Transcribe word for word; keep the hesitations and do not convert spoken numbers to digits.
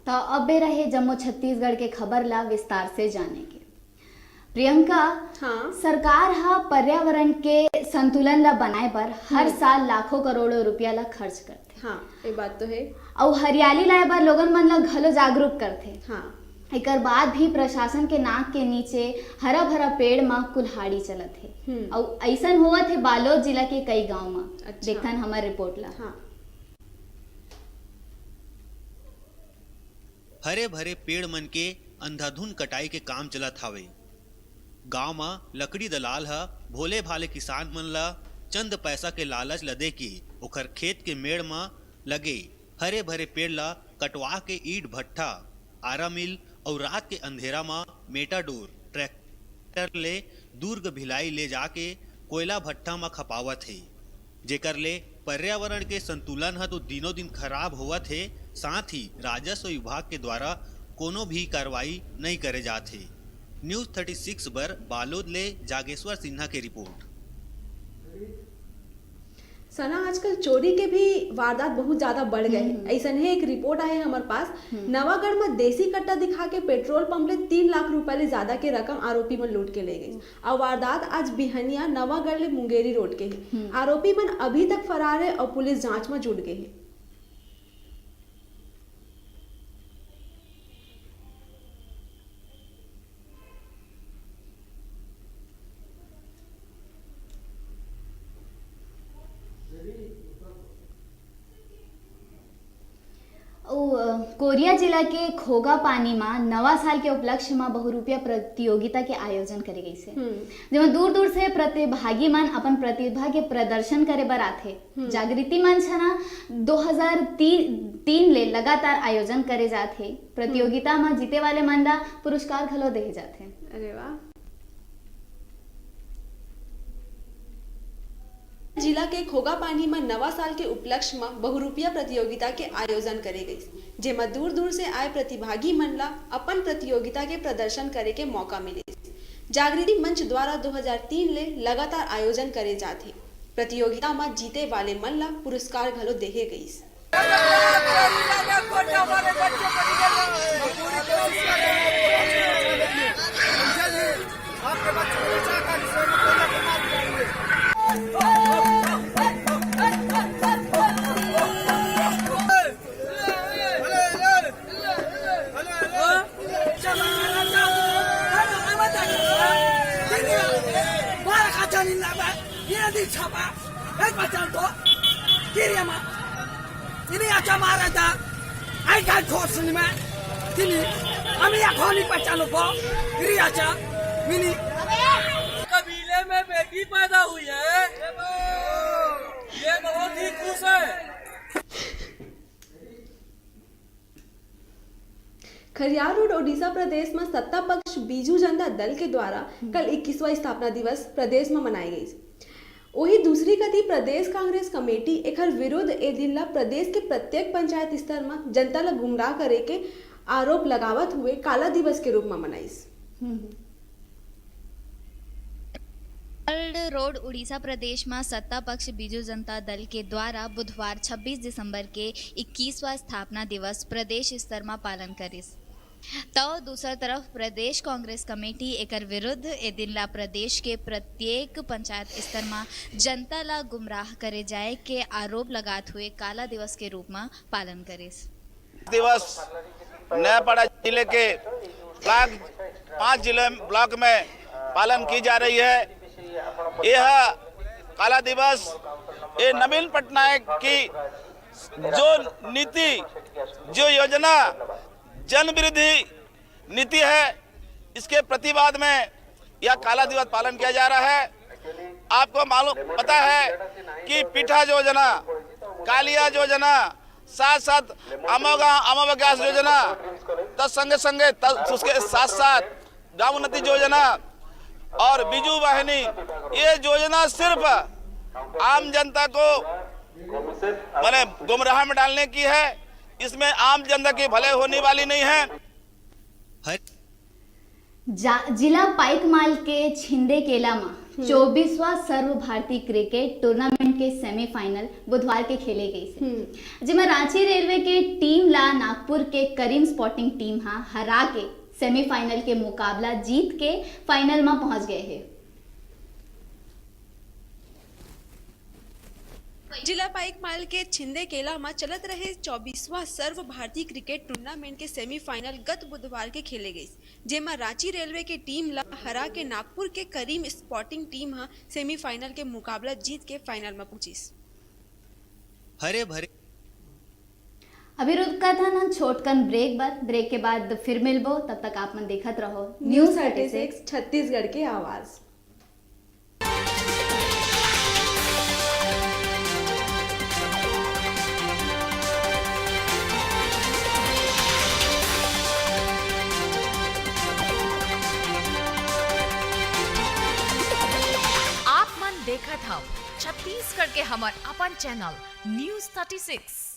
त अब बेरा हे जम्मो छत्तीसगढ़ के खबर ला विस्तार से जाने के। प्रियंका, हाँ। सरकार ह पर्यावरण के संतुलन ला बनाए बर हर हम्म। साल लाखों करोड़ों रुपया ला खर्च करथे। हाँ, ये बात तो है। अउ हरियाली लाए बर लोगन मन ला घलो जागरूक करथे। हाँ। एकर बाद भी प्रशासन के नाक के नीचे हरा भरा पेड़ म कुल्हाड़ी चलत हे। हम्म। अउ अइसन होवत हे बालोद जिला के कई गांव म। अच्छा। देखथन हमर रिपोर्ट ला। हाँ। हरे भरे पेड़ मन के अंधाधुन कटाई के काम चलत हावे। गांव म लकड़ी दलाल ह भोले भाले किसान मन ल चंद पैसा के लालच ल देके ओखर खेत के मेड़ म लगे हरे भरे पेड़ ल कटवा के ईंट भट्ठा, आरा मिल अउ रात के अंधेरा म मेटाडोर, ट्रैक्टर ले दुर्ग भिलाई ले जाके कोयला भट्ठा म खपावत हे, जेकर ले पर्यावरण के संतुलन ह तो दिनों दिन खराब होवत हे, साथ ही राजस्व विभाग के द्वारा कोनो भी कार्रवाई नइ करे जात हे। न्यूज़ थर्टी सिक्स बर बालोद ले जागेश्वर सिन्हा के रिपोर्ट। सना, आजकल चोरी के भी वारदात बहुत ज्यादा बढ़ गए हे। हम्म। अइसने एक रिपोर्ट आए हे हमर पास। हम्म। नवागढ़ म देसी कट्टा दिखा के पेट्रोल पंप ले तीन लाख रुपए ले ज्यादा के रकम आरोपी मन लूट के ले गइस। अउ वारदात आज बिहनिया नवागढ़ ले मुंगेरी रोड के हे। हम्म। आरोपी मन अभी तक फरार हे अउ पुलिस जांच म जुट गे हे। अउ, अ, कोरिया जिला के खोगा पानी म नवा साल के उपलक्ष्य म बहुरूपिया प्रतियोगिता के आयोजन करे गइसे, हम्म। जेमा दूर-दूर से प्रतिभागी मन अपन प्रतिभा के प्रदर्शन करे बर आथे। हम्म। जागृति मंच ह ना दो हज़ार तीन ले लगातार आयोजन करे जात हे। प्रतियोगिता म जीते वाले मन ला पुरस्कार घलो देहे जाथे। अरे वाह। जिला के खोगापानी म नवा साल के उपलक्ष्य म बहुरूपिया प्रतियोगिता के आयोजन करे गइस, जेमा दूर-दूर से आए प्रतिभागी मन ला अपन प्रतियोगिता के प्रदर्शन करे के मौका मिलिस। जागृति मंच द्वारा दो हज़ार तीन ले लगातार आयोजन करे जात हे। प्रतियोगिता म जीते वाले मन ला पुरस्कार घलो देहे गइस। Ini aja marah dah. Ai kan kau sini mah. Sini. Kami ya kau ni pacar lo po. Ini aja. Ini. कबीले में बेटी पैदा हुई है, ये बहुत ही खुश है। खरियार रोड, ओडिशा प्रदेश म सत्ता पक्ष बीजू जनता दल के द्वारा कल इक्कीसवाँ स्थापना दिवस प्रदेश म मनाए गइस। ओही दूसरी कति प्रदेश कांग्रेस कमेटी एखर विरुद्ध ए दिन ल प्रदेश के प्रत्येक पंचायत स्तर म जनता ल गुमराह करे के आरोप लगावत हुए काला दिवस के रूप म मनाइस। हम्म। खरियार रोड, उड़ीसा प्रदेश म सत्ता पक्ष बीजू जनता दल के द्वारा बुधवार छब्बीस दिसंबर के इक्कीसवाँ स्थापना दिवस प्रदेश स्तर म पालन करिस। तौ दूसर तरफ प्रदेश कांग्रेस कमेटी एकर विरुद्ध ए दिन ला प्रदेश के प्रत्येक पंचायत स्तर म जनता ला गुमराह करे जाए के आरोप लगात हुए काला दिवस के रूप म पालन करिस। दिवस नयापाड़ा जिले के ब्लॉक, पांच जिले, ब्लॉक में पालन की जा रही है। यह काला दिवस, ये नवीन पटनायक की जो नीति, जो योजना, जन विरोधी नीति है, इसके प्रतिवाद में यह काला दिवस पालन किया जा रहा है। आपको मालूम, पता है कि पीठा योजना, कालिया योजना, साथ साथ अमोगा, अमोगा गैस योजना, तत्संगे संगे, तत्-, उसके साथ साथ गांव उन्नति योजना और बिजू वाहिनी, ये योजना सिर्फ आम जनता को, माने, गुमराह में डालने की है। इसमें आम जनता की भलाई होने वाली नहीं है। हर जा-, जिला पाइकमाल के छिंदे केला म चौबीसवां सर्व भारतीय क्रिकेट टूर्नामेंट के सेमीफाइनल बुधवार के खेले गइस, जेमा रांची रेलवे के टीम ला नागपुर के करीम स्पोर्टिंग टीम हा हरा के सेमीफाइनल के मुकाबला जीत के फाइनल म पहुंच गए हे। जिला पाइकमाल के छिंदे केला म चलत रहे चौबीसवां सर्व भारतीय क्रिकेट टूर्नामेंट के सेमीफाइनल गत बुधवार के खेले गइस, जेमा रांची रेलवे के टीम ला हरा के नागपुर के करीम स्पोर्टिंग टीम ह सेमीफाइनल के मुकाबला जीत के फाइनल म पहुंचिस। हरे भरे अभी रुकत हन छोटकन ब्रेक बर। ब्रेक के बाद फिर मिलबो, तब तक आप मन देखत रहो न्यूज़ थर्टी सिक्स छत्तीसगढ़ के आवाज़। आप मन देखत हव छत्तीसगढ़ के हमर अपन चैनल न्यूज़ थर्टी सिक्स।